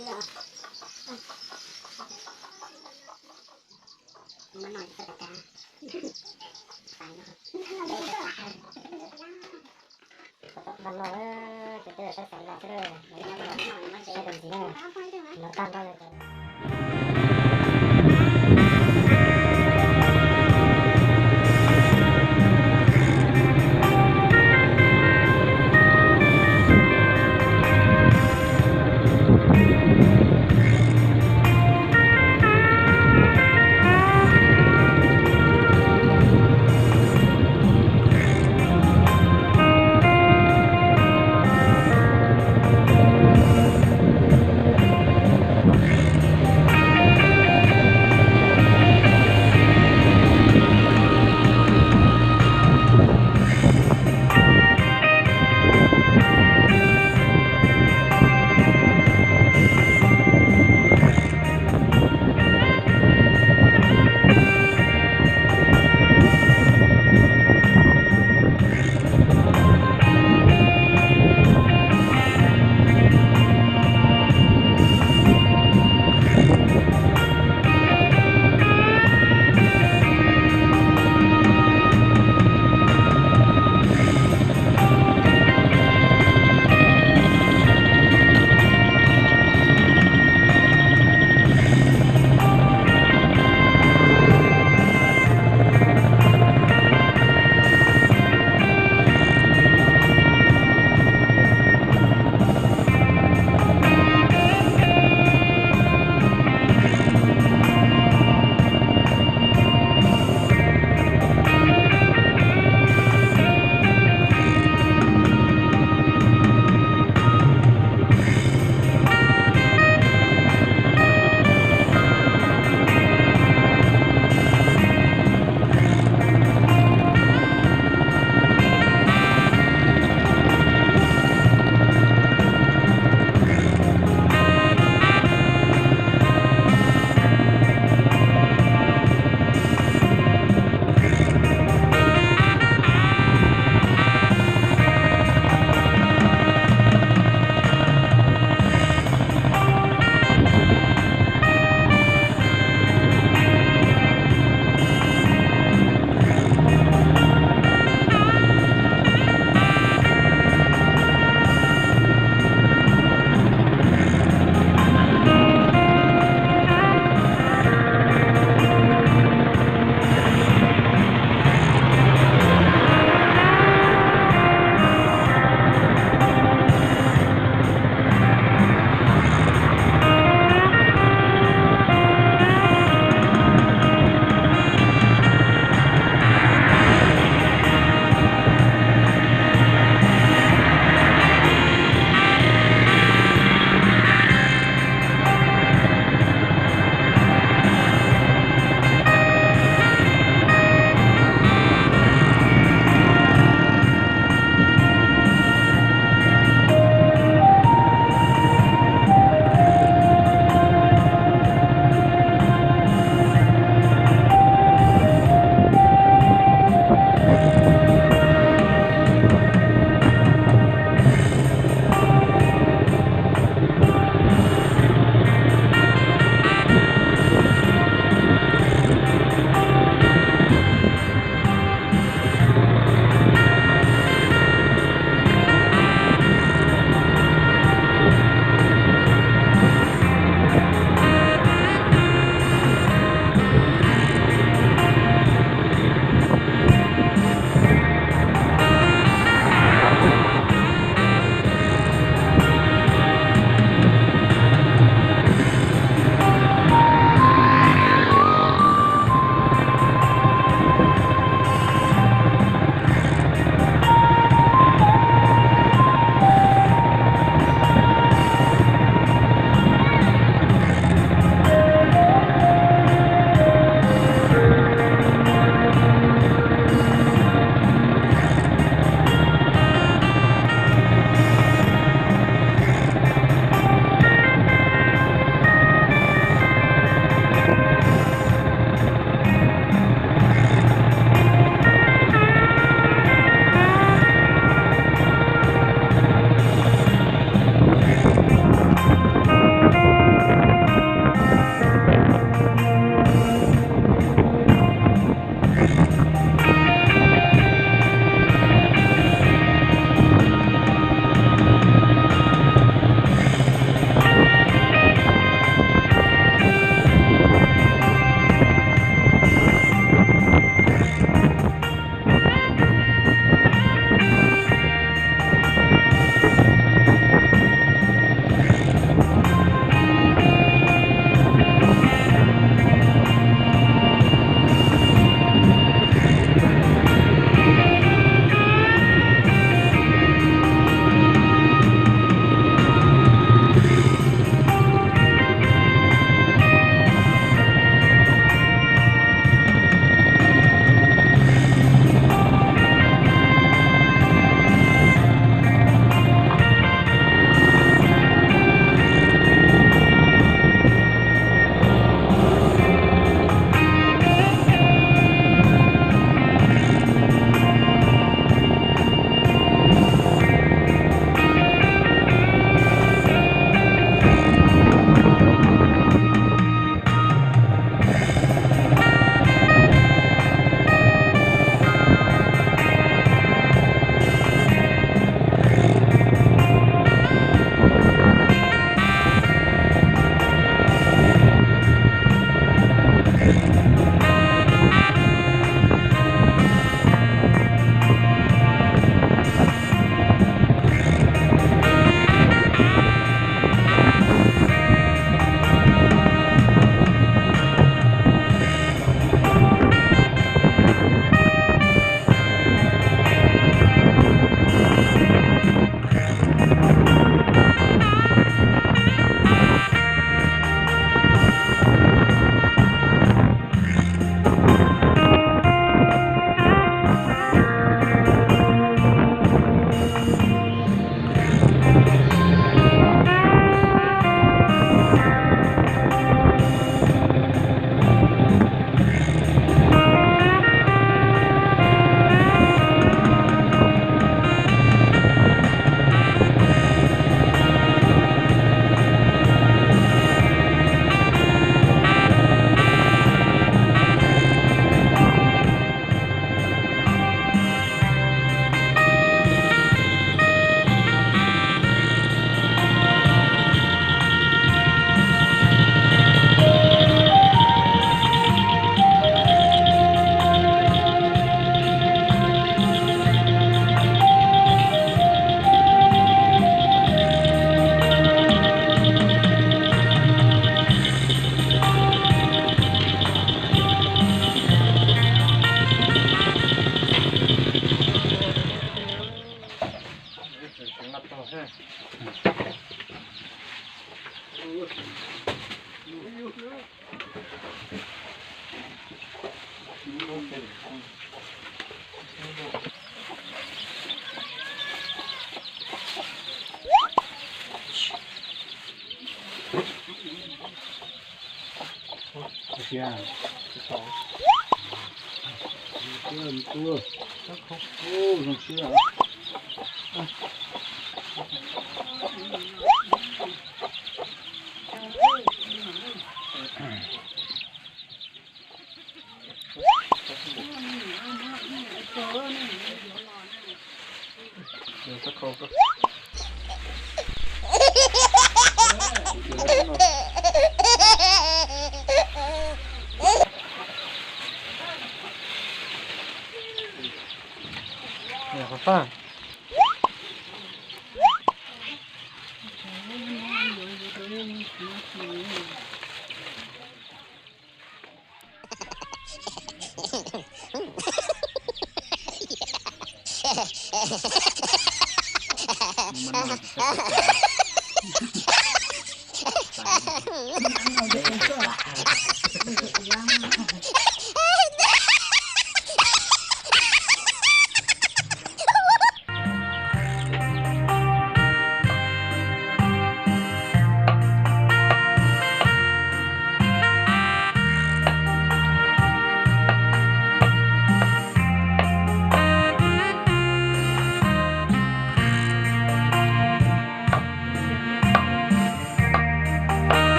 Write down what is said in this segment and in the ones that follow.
Vaj no, ces tej zaum saib xav li no xwb, saib tus ntxiv na, no tag nrho no ces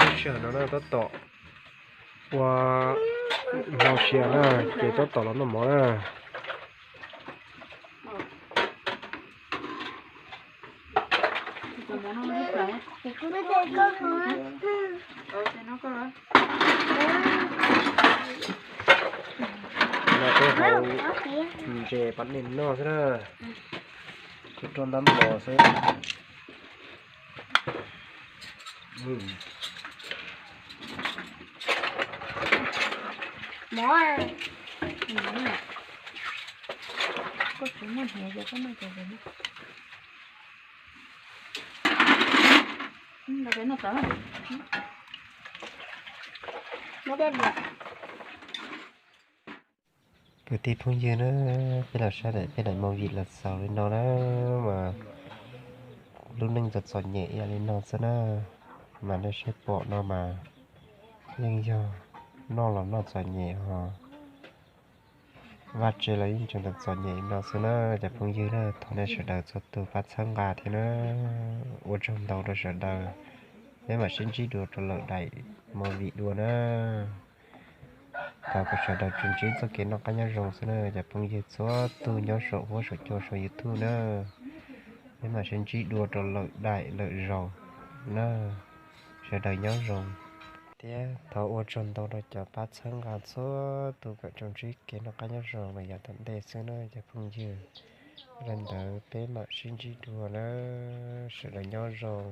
Lub sij hawm no na tab tom ua hmo sia na, ces tab tom los noj mov na. No peb hau ntses pab nej noj xwb na, kuj rau ntab npos xwb. Kwv tij phooj ywg na, peb los saib daim, peb daim movie los xaus li no na, mas lub neej txom txom nyem ib yam li no xwb na, mas nej saib pom no mas yeej yog noj los noj txom nyem ho vaj tse los yeej tseem txom txom nyem li no xwb na cov phooj ywg na. Thov nej sawv daws txhua tus pab txhawb nqa thiab na, ua tsaug ntau rau sawv daws, peb mam sib ntsib dua rau lwm daim movie dua na. Thov kom sawv daws tsuas ntsib txoj kev noj qab nyob zoo xwb na cov phooj ywg txhua tus nyob saum huab saum cua saum YouTube na. Peb mam sib ntsib dua rau lwm daim lwm zaus na. Sawv daws nyob zoo thiab thov ua tsaug ntau rau cov pab txhawb nqa txhua tus kom tsuas ntsib kev noj qab nyob zoo los yav tom ntej xwb na cov phooj ywg. Li ntawd peb mam sib ntsib dua na, sawv daws nyob zoo.